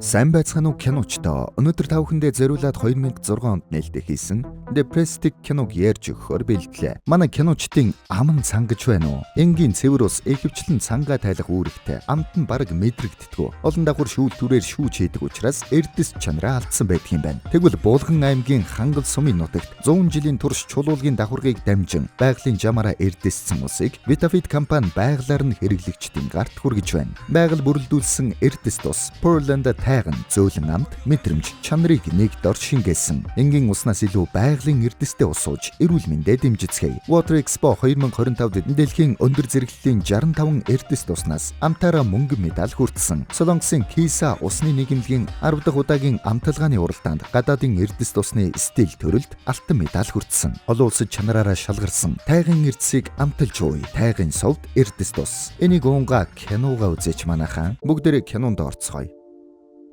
Сайн байцгаана уу, киночдоо. Өнөөдөр та бүхэндээ зориулаад 2006 онд нээлттэй хийсэн The Prestige киног ярьж өгөхөөр бэлтлээ. Манай киночдын ам нь цангаж байна уу? Энгийн цэвэр ус ихэвчлэн цангаа тайлах үүрэгтэй. Амт нь бараг мэдрэгддэггүй. Олон давхар шүүлтүүрээр шүүж хийдэг учраас эрдэс чанараа алдсан байдаг юм байна. Тэгвэл Булган аймгийн Хангал сумын нутагт 100 жилийн турш чулуулгийн давхаргыг дамжин байгалийн жамаараа эрдэссэн усыг Vitafit компани байгалаар нь хэрэглэгчдийн гарт хүргэж байна. Байгаль бүрэлдүүлсэн эрдэс тус Portland тайган, зөөлөн амт, мэдрэмж, чанарыг нэг дор шингээсэн. Энгийн уснаас илүү байгалийн эрдэстэй ус ууж эрүүл мэндээ дэмжицгээе. Water Expo 2025-д дэлхийн өндөр зэрэглэлийн 65 эрдэс туснаас амтаараа мөнгөн медаль хүртсэн. Солонгосын Киса усны нийгэмлэгийн 10 дахь удаагийн амталгааны уралдаанд гадаадын эрдэс тусны стил төрөлд алтан медаль хүртсэн. Олон улсад чанараараа шалгарсан тайган эрдэсийг амталж ууя. Тайгын сувд эрдэс тус. Энийг уунгаа киногаа үзээч, манайхаа. Бүгдээрээ кинонд орцгоё.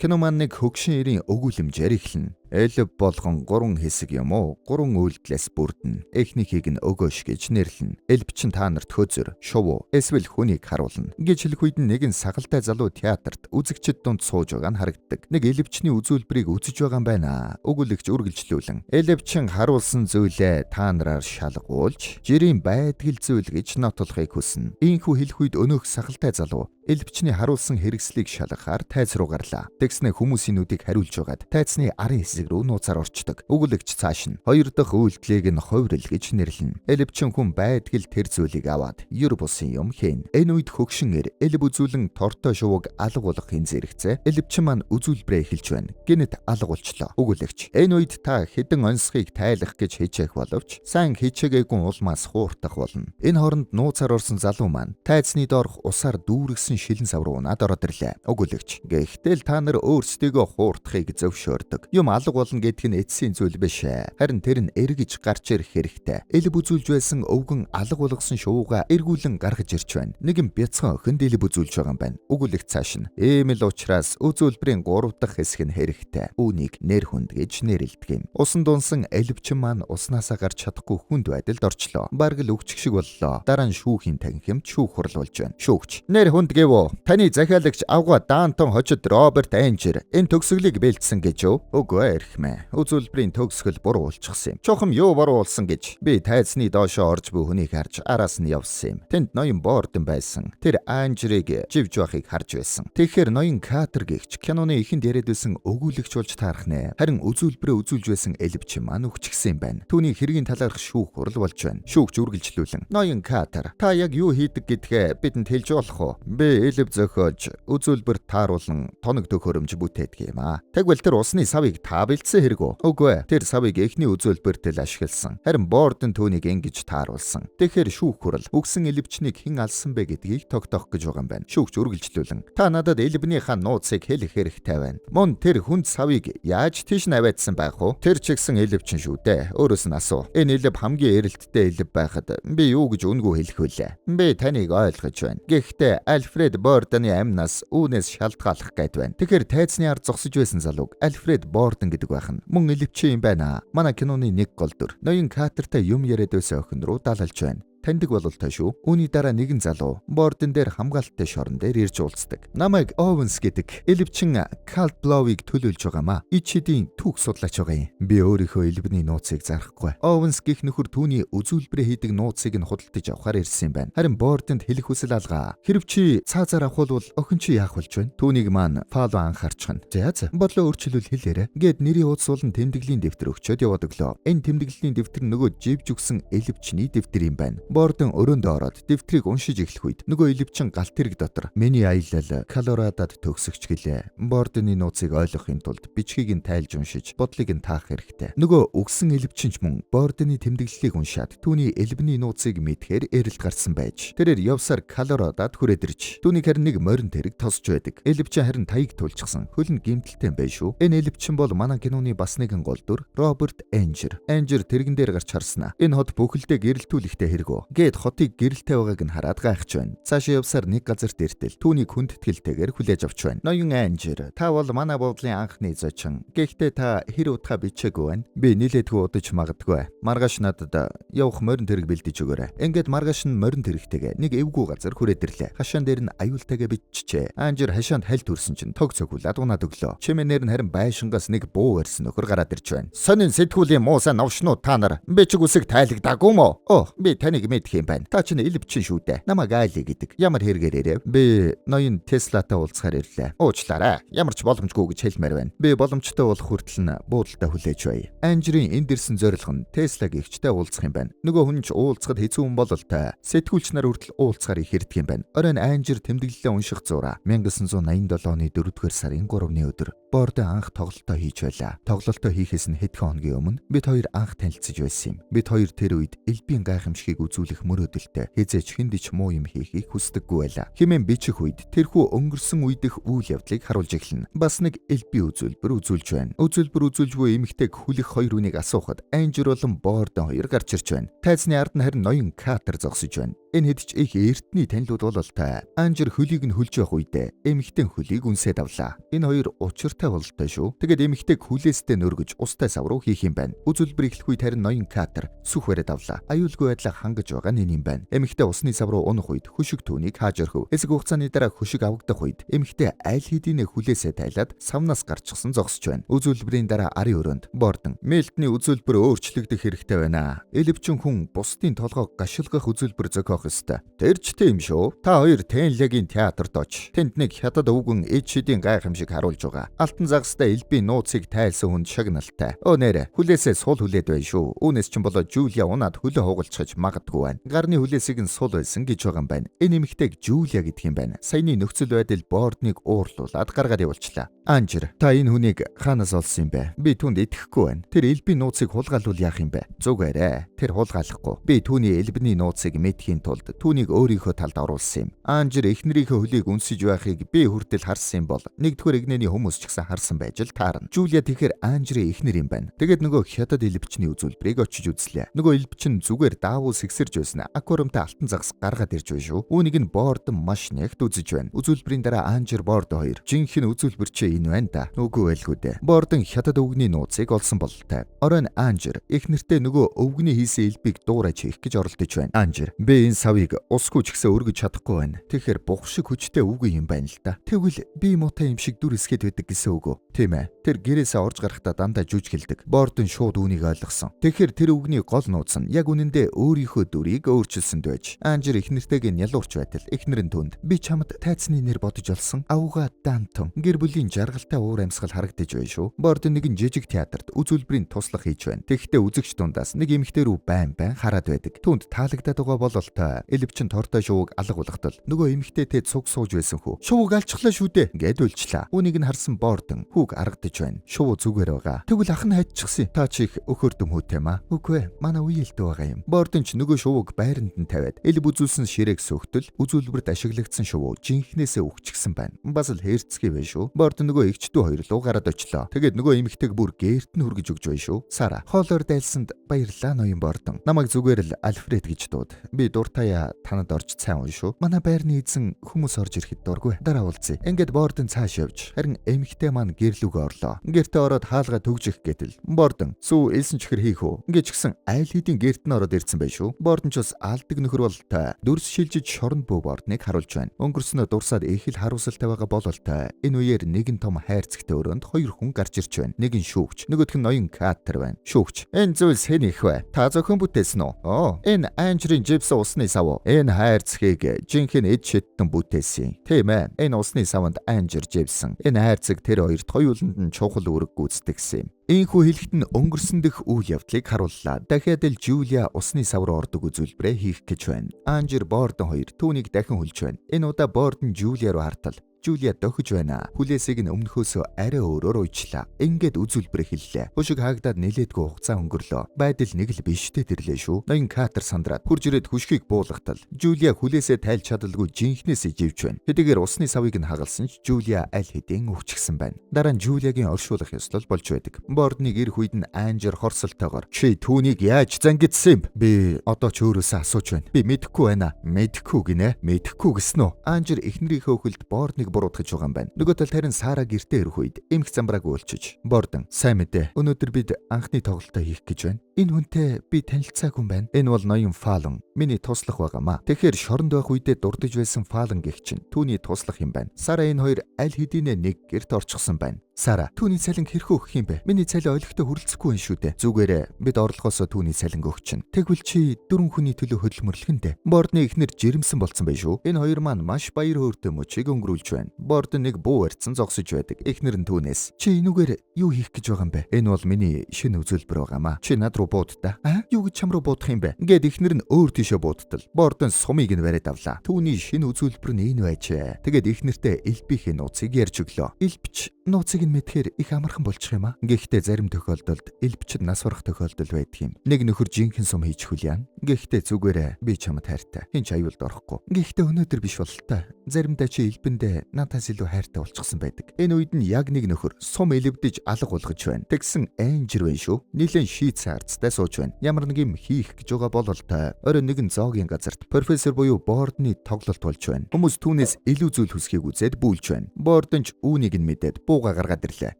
Кино маань нэг хөгшин эрийн өгүүлэмжээр эхэлнэ. Элб болгон гурван хэсэг юм уу? Гурван үйлдэлээс бүрдэнэ. Эхнийхийг нь өгөөш гэж нэрлэнэ. Элб чинь та нарт хөзөр, шувуу, эсвэл хүнийг харуулна гэж хэлэх үед нэгэн сагалтай залуу театрт үзэгчид дунд сууж байгаа нь харагддаг. Нэг элбчний үзүүлбэрийг үзэж байгаа юм байна. Өгүүлэгч үргэлжлүүлэн: "Элбчин харуулсан зүйлээ та нараар шалгуулж, жирийн байдгал зүйл гэж нотлохыг хүснэ." Ийхүү хэлэх үед өнөөх сагалтай залуу элбчний харуулсан хэрэгслийг шалгахаар тайз руу гарлаа. Тэгснэ хүмүүсийн нүдийг хариулж байгаад тайзны арын хэсэг рүү нууцаар орчдог. Өгүүлэгч цааш нь хоёр дахь үйлдэлийг нь хувирал гэж нэрлэнэ. Элбчин хүн байдгал тэр зүйлийг аваад ер бусын юм хийн. Энэ үед хөгшин эр элб үзүүлэн тортой шувууг алга болох зэрэгцээ элбчин маань үзүүлбэрээ эхэлж байна. Гэнэт алга болчлоо. Өгүүлэгч энэ үед та хэдэн оньсхийг тайлах гэж хичээх боловч сайн хичээгээгүй улмаас хууртах болно. Энэ хооронд нууцаар орсон залуу маань тайзны доорх усаар дүүргэсэн шилэн сав руу унаад ороод ирлээ. Өгүүлэгч гэхдээ л та нар өөрсдийгөө хууртахыг зөвшөөрдөг. Юм алга болно гэдг нь эцсийн зүйл биш ээ. Харин тэр нь эргэж гарч ирэх хэрэгтэй. Элб үзүүлж байсан өвгөн алга болгосон шувуугаа эргүүлэн гаргаж ирж байна. Нэгэн бяцхан охинд элб үзүүлж байгаа юм байна. Өгүүлэгч цааш нь ийм л учраас үзүүлбэрийн 3 дахь хэсэг нь хэрэгтэй. Үүнийг нэр хүнд гэж нэрлэдэг юм. Усан дунсан элбчин маань уснаасаа гарч чадахгүй хүнд байдалд орчлоо. Бараг л үхчих шиг боллоо. Дараа нь шүүхийн танхимд шүүх хурал болж байна. Шүүгч: "Нэр хүнд гэв үү? Таны захиалагч авга Даантон хожид Роберт Энжер энэ төгсгөлийг бэлдсэн гэж үү?" "Үгүй, эрхмээ. Үзүүлбэрийн төгсгөл буруу болчихсон юм." "Чухам юу буруу болсон гэж?" "Би тайзны доошоо орж буй хүнийг харж араас нь явсан юм. Тэнд ноён Бордон байсан. Тэр Анжрыг живж байхыг харж байсан." Тэгэхээр ноён Катер гэгч киноны эхэнд яриад байсан өгүүлэгч болж таарах нэ. Харин үзүүлбэрээ үзүүлж байсан элбч маань үхчихсэн юм байна. Түүний хэргийн талаарх шүүх хурал болж байна. Шүүгч үргэлжлүүлэн: "Ноён Катер, та яг юу хийдэг гэдгээ бидэнд хэлж болох уу?" "Би элб зохиож, үзүүлбэрт тааруулан тоног төхөөрөмж бүтээдэг юм аа." "Тэгвэл тэр усны савыг та бэлдсэн хэрэг үү?" "Үгүй ээ. Тэр савыг эхний үзүүлбэрт л ашигласан. Харин Бордон түүнийг ингэж тааруулсан." Тэгэхээр шүүх хурал үхсэн элбчнийг хэн алсан бэ гэдгийг тогтоох гэж байгаа юм байна. Шүүгч үргэлжлүүлэн: "Та надад элбнийхаа нууцыг хэлэх хэрэгтэй байна. Мөн тэр хүнд савыг яаж тийш нь аваадсан байх вэ? Тэр ч гэсэн элбчин шүү дээ. Өөрөөс нь асуу. Энэ элб хамгийн эрэлттэй элб байхад би юу гэж үнгүй хэлэх вүлээ? Би таныг ойлгож байна. Гэхдээ Альфред Бордоны амнаас үүнээс шалтгааллах гээд байна." Тэгэхээр тайзны ард зогсож байсан залууг Альфред Бордон гэдэг байх нь. Мөн элбчин юм байна. Манай киноны нэг гол дүр. Ноён Катертай юм яриад байсан охин руу далалж байна. Таньдаг бололтой шүү. Үүний дараа нэгэн залуу Бордон дээр хамгаалттай шорон дээр ирж уулздаг. "Намайг Owens гэдэг. Элбчин Cult Blow-ыг төлөөлж байгаамаа. Ичидийн түүх судлаач байгаа юм. Би өөрийнхөө элбний нууцыг зарахгүй." Owens гэх нөхөр түүний үзүүлбэрээ хийдэг нууцыг нь худалдаж авахар ирсэн юм байна. Харин Бордонд хэлэх хүсэл алгаа. "Хэрв чи цаазаар авах бол охин чи яах болж байна?" Түүнийг маань Фало анхаарчихна. "За за, бодлоо өөрчилвөл хэлээрэй" гээд нэрийн хуудас болон тэмдэглэлийн дэвтэр өгчөөд яваад өглөө. Энэ тэмдэглэлийн дэвтэр нөгөө живж өгсөн элбчний дэвтэр юм байна. Бордон өрөөндөө ороод дэвтрийг уншиж эхлэх үед нөгөө элбчин галт тэрэг дотор "Миний аялал Колорадод төгсөгч" гэлээ. Бордоны нууцыг ойлгохын тулд бичгийг нь тайлж уншиж бодлыг нь таах хэрэгтэй. Нөгөө үхсэн элбчин ч мөн Бордоны тэмдэглэлийг уншаад түүний элбний нууцыг мэдхээр эрэлт гарсан байж. Тэрээр явсаар Колорадод хүрээд ирж түүнийг харин нэг морин тэрэг тосч байдаг. Элбчин харин таяг тулчихсан. Хөл нь гэмтэлтэй юм шүү. Энэ элбчин бол манай киноны бас нэгэн гол дүр Роберт Энжер. Энжер тэрэгэн дээр гарч харснаа. Энэ хот бүхэлдээ гэрэлтүүлэхтэй хэрэг үү? шүү. Гээд хотыг гэрэлтэй байгааг нь хараад гайхаж байна. Цаашаа явсаар нэг газарт иртэл түүнийг хүндэтгэлтэйгээр хүлээж авч байна. Ноён Анжир, та бол манай буудлын анхны зочин. Гэхдээ та хэр удахаа бичээгүй байна. Би нилээдгүй удаж магадгүй. Маргааш надад явах морин тэрэг бэлдэж өгөөрэй. Ингээд маргааш нь морин тэрэгтэйгээ нэг эвгүй газар хүрээд ирлээ. Хашаан дээр нь аюултайгаа биччихэ. Анжир хашаанд хальт хүрсэн чинь тог цогиулаад унаад өглөө. Чимээнээр нь харин байшингаас нэг буу барьсан нөхөр гараад ирж байна. Сонин сэтгүүлийн муусан новшнууд та нар бичиг үсэг тайлагдаагүй мө? Оо, би таныг мэдэх юм байна. Та чинь элвчин шүү дээ. Намайг Али гэдэг. Ямар хэрэгээр ирэв? Би ноён Теслатай уулзахаар ирлээ. Уучлаарай. Ямар ч боломжгүй гэж хэлмээр байна. Би боломжтой болох хүртэл нь буудалтай хүлээж байя. Анжирын энд ирсэн зорилго нь Теслагийн эгчтэй уулзах юм байна. Нөгөө хүн ч уулзахад хэцүү хүн бололтой. Сэтгүүлч нар хүртэл уулзахаар их хэрдэг юм байна. Оройн Анжир тэмдэглэлээ унших зуураа 1987 оны 4-р сарын 3-ны өдөр Бордо анх тоглолтоо хийж байлаа. Тоглолтоо хийхээс нь хэдхэн хоногийн өмнө бид хоёр анх танилцаж байсан юм. Бид хоёр тэр үед элбийн гайхамшигыг үзүүлэх мөрөөдөлтэй хэзээ ч хүнд ч муу юм хийхийг хүсдэггүй байлаа. Хэмээн бичих үед тэрхүү өнгөрсөн үедэх үйл явдлыг харуулж эхэлнэ. Бас нэг элбийн үзүүлбэр үзүүлж байна. Үзүүлбэр үзүүлж буй эмэгтэйг хүлэх хоёр хүнийг асуухад Анжир болон Бордо хоёр гарч ирж байна. Тайзны ард нь харин ноён Катер зогсож байна. Энэ хэд ч их эртний танилуд бололтой. Анжир хөлийг нь хөлж явах үедээ эмэгтэй хөлийг үнсээд авлаа. Энэ хоёр учиртай бололтой шүү. Тэгээд эмэгтэйг хүлээстэй нөргөж устай сав руу хийх юм байна. Үзүүлбэр эхлэх үед харин ноён Катер сүх бариад авлаа. Аюулгүй байдлаа хангаж байгаа нь энэ юм байна. Эмэгтэй усны сав руу унах үед хөшиг түүнийг хааж орхив. Хэсэг хугацааны дараа хөшиг авагдах үед эмэгтэй аль хэдийнэ хүлээсээ тайлаад савнаас гарчихсан зогсож байна. Үзүүлбэрийн дараа арын өрөөнд Бордон Мелтний үзүүлбэр өөрчлөгдөх хэрэгтэй байна. Элвчин хүн бусдын толгойг гашилгах үзүүлбэр зохиох ёстой. Тэр ч тийм шүү. Та хоёр Тенлагийн театрт оч. Тэнд нэг хятад өвгөн эд шидийн гайхамшиг харуулж байгаа. Алтан загастай элбийн нууцыг тайлсан хүнд шагналтай. Өө нэрэ, хүлээсээ сул хүлээд байна шүү. Үүнээс ч болоо Жулия унаад хөлөө хугалчихаж магадгүй байна. Гарны хүлээсийг нь сул байсан гэж байгаа юм байна. Энэ эмэгтэйг Жулия гэдэг юм байна. Саяны нөхцөл байдал Бордныг уурлуулад гаргаад явуулчлаа. Анжир, та энэ хүнийг хаанаас олсон юм бэ? Би түүнд итгэхгүй байна. Тэр элбийн нууцыг хулгайлвал яах юм бэ? Зүгээрээ. Тэр хулгайлахгүй. Би түүний элбний нууцыг мэдхийн тулд түүнийг өөрийнхөө талд оруулсан юм. Анжир эхнэрийнхээ хөлийг үнсэж байхыг би хүртэл харсан юм бол нэгдүгээр эгнээний хүмүүс ч гэсэн харсан байж л таарна. Жулия тэгэхээр Анжирын эхнэр юм байна. Тэгээд нөгөө хятад элбчний үзүүлбэрийг очиж үзлээ. Нөгөө элбчин зүгээр даавуу сэгсэрж байсан аквариумтай алтан загас гаргаад ирж байна шүү. Үүнийг нь Бордон маш нэгт үзэж байна. Үзүүлбэрийн дараа Анжир Бордо хоёр жинхэнэ үзүүлбэрчээ энэ байна да. Үгүй байлгүй дээ. Бордон хятад өвгний нууцыг олсон бололтой. Оройн Анжир эхнэртээ нөгөө өвгний хийсэн элбийг дуурайж хийх гэж оролдож байна. Анжир, би энэ савыг усгүй ч гэсэн өргөж чадахгүй байна. Тэгэхээр бух шиг хүчтэй өвгөн юм байна л да. Тэгвэл би муутай юм шиг дүр эсгээд байдаг гэсэн үг үү? Тийм ээ. Тэр гэрээсээ орж гарахдаа дандаа жүжиглэдэг. Бордон шууд үүнийг ойлгосон. Тэгэхээр тэр өвгний гол нууц нь яг үнэндээ өөрийнхөө дүрийг өөрчилсөнд байж. Анжир эхнэртэйг нь ялуурч байтал эхнэр нь түнд би чамд тайцны нэр бодож олсон. Авга Дантон гэр бүлийн жаргалтай уур амьсгал харагдаж байна шүү. Бордон нэгэн жижиг театрт үзүүлбэрийн туслах хийж байна. Тэгэхдээ үзэгч дундаас нэг эмэгтэй рүү байн байн хараад байдаг. Түүнд таалагдаад байгаа бололтой. Элвчин тортой шувууг алга болгохтол нөгөө эмэгтэйтэй цуг сууж байсан хүү. Шувууг алчихлаа шүү дээ гэд уйлчлаа. Үүнийг нь харсан Бордон хүүг аргадаж байна. Шувуу зүгээр байгаа. Тэгвэл ах нь хайчихсан. Та чи их өхөр дүмхүүтэй маа. Үгүй ээ. Манай үеэлдүү байгаа юм. Бордон ч нөгөө шувууг байранд нь тавиад элб үзүүлсэн ширээг сөхтөл үзүүлбэрт ашиглагдсан шувуу жинхнээсээ үхчихсэн байна. Бас л хэрцгий байна шүү. Бордон нөгөө эгчдүү хоёр руу гараад очлоо. Тэгээд нөгөө эмэгтэйг бүр гэрт нь хүргэж өгч байна шүү. Сара хоолоор дайлсанд баярлалаа ноён Бордон. Намайг зүгээр л Альфред гэж дууд. Би дуртаяа танад орж сайн уу шүү. Манай байрны эзэн хүмүүс орж ирэхэд дургүй. Дараа уулзъя. Ингээд Бордон цааш явж харин эмэгтэй маань гэрлүүгээ орлоо. Гэртээ ороод хаалгаа төгжих гэтэл Бордон сүү элсэн чихэр хийх үү? Ингээд ч гэсэн айл хэдийн гэрт нь ороод ирсэн байх шүү. Бордон ч бас алдаг нөхөр бололтой. Дүрс шилжиж шоронд бүү Бордныг харуулж байна. Өнгөрснөө дурсаад их л харуулсалтай байгаа бололтой. Энэ үеэр нэгэн том хайрцагтай өрөөнд хоёр хүн гарч ирж байна. Нэг нь шүүгч, нөгөөх нь ноён Катер байна. Шүүгч. Энэ зүйл сэн их бай. Та зөвхөн бүтээсэн үү? Оо, энэ Анжрын жипс усны сав уу? Энэ хайрцгийг жинхэнэ эд шиттэн бүтээсэн. Тийм ээ. Энэ усны саванд Анжир живсэн. Энэ хайрцаг тэр хоёрт хоёуланд нь чухал үүрэг гүйцэтгэсэн юм. Ийхүү хэлэхэд нь өнгөрсөн дэх үйл явдлыг харууллаа. Дахиад л Жулия усны сав руу ордог үзүүлбэрээ хийх гэж байна. Анжир Бордон хоёр түүнийг дахин хүлж байна. Энэ удаа Бордон Жулия руу хартал Жулия дохиж байна. Хүлээсийг нь өмнөхөөсөө арай өөрөөр уйчлаа. Ингээд үзүүлбэр эхэллээ. Хөшиг хаагдаад нилээдгүй хугацаа өнгөрлөө. Байдал нэг л биштэй тэрлээ шүү. Ноён Катер сандраад хурж ирээд хөшгийг буулгатал. Жулия хүлээсээ тайлж чадалгүй жинхнээсээ живж байна. Хэдийгээр усны савыг нь хагалсан ч Жулия аль хэдийн өвчгсөн байна. Дараа нь Жулиягийн оршуулах ёслол болж байдаг. Бордныг ирэх үед нь Анжер хорсолтойгоор "Чи түүнийг яаж зангидсан юм? Би одоо ч өөрөөсөө асууж байна. Би мэдэхгүй байна. Мэдэхгүй гинэ. Мэдэхгүй гэсэн үү?" Анжер эхнэрийнхээ өхөлд Бордныг буруутгаж байгаа юм байна. Нөгөө талд харин Сара гэртээ ирэх үед эмх замбрааг уулчиж "Бордон, сайн мэдээ. Өнөөдөр бид анхны тоглолтоо хийх гэж байна. Энэ хүнтэй би танилцаагүй юм байна. Энэ бол ноён Фалон. Миний туслах байгаамаа. Тэгэхээр шоронд байх үедээ дурдж байсан Фалон гэх чинь түүний туслах юм байна. Сара энэ хоёр аль хэдийнэ нэг гэрт орчихсон байна. Сара, түүний цалин хэрхэн өгөх юм бэ? Миний цалин олигтой хүрэлцэхгүй юм шүү дээ. Зүгээрээ бид орлогоосоо түүний цалин өгч чинь. Тэгвэл чи дөрвөн хүний төлөө хөдөлмөрлөх нь дээ. Бордны эхнэр жирэмсэн болцсон байх шүү. Энэ хоёр маань маш баяр хөөртэй мөчийг өнгөрүүлж байна. Бордон нэг буу барьцсан зогсож байдаг. Эхнэр нь түүнээс "Чи энүүгээр юу хийх гэж байгаа юм бэ? Энэ бол миний шинэ үзүүлбэр байгаамаа. Чи над руу бууд та. Аа? Юу гэж чам руу буудах юм бэ?" Ингээд эхнэр нь өөр тийшээ буудтал. Бордон сумыг нь бариад авлаа. Түүний шинэ үзүүлбэр нь энэ байжээ. Тэгээд эхнэртээ элбийнхээ нууцыг ярьж өглөө. Элбч нууцыг нь мэдхээр их амархан болчих юм а. Гэхдээ зарим тохиолдолд элбчд нас барах тохиолдол байдаг юм. Нэг нөхөр жинхэнэ сум хийж хүлээн. Гэхдээ зүгээрээ би чамд хайртай. Хэн ч аюулд орохгүй. Гэхдээ өнөөдөр биш бололтой. Заримдаа чи элбэндээ надаас илүү хайртай болчихсон байдаг. Энэ үед нь яг нэг нөхөр сум элбдэж алга болгож байна. Тэгсэн Анжер байна шүү. Нилээн шийдсэн арцтай сууж байна. Ямар нэг юм хийх гэж байгаа бололтой. Орой нэгэн зоогийн газарт профессор буюу Бордны тоглолт болж байна. Хүмүүс түүнээс илүү зүйл хүсхийг үзээд бүүлж байна. Бордон ч үүнийг нь мэдээд бууга гаргаад ирлээ.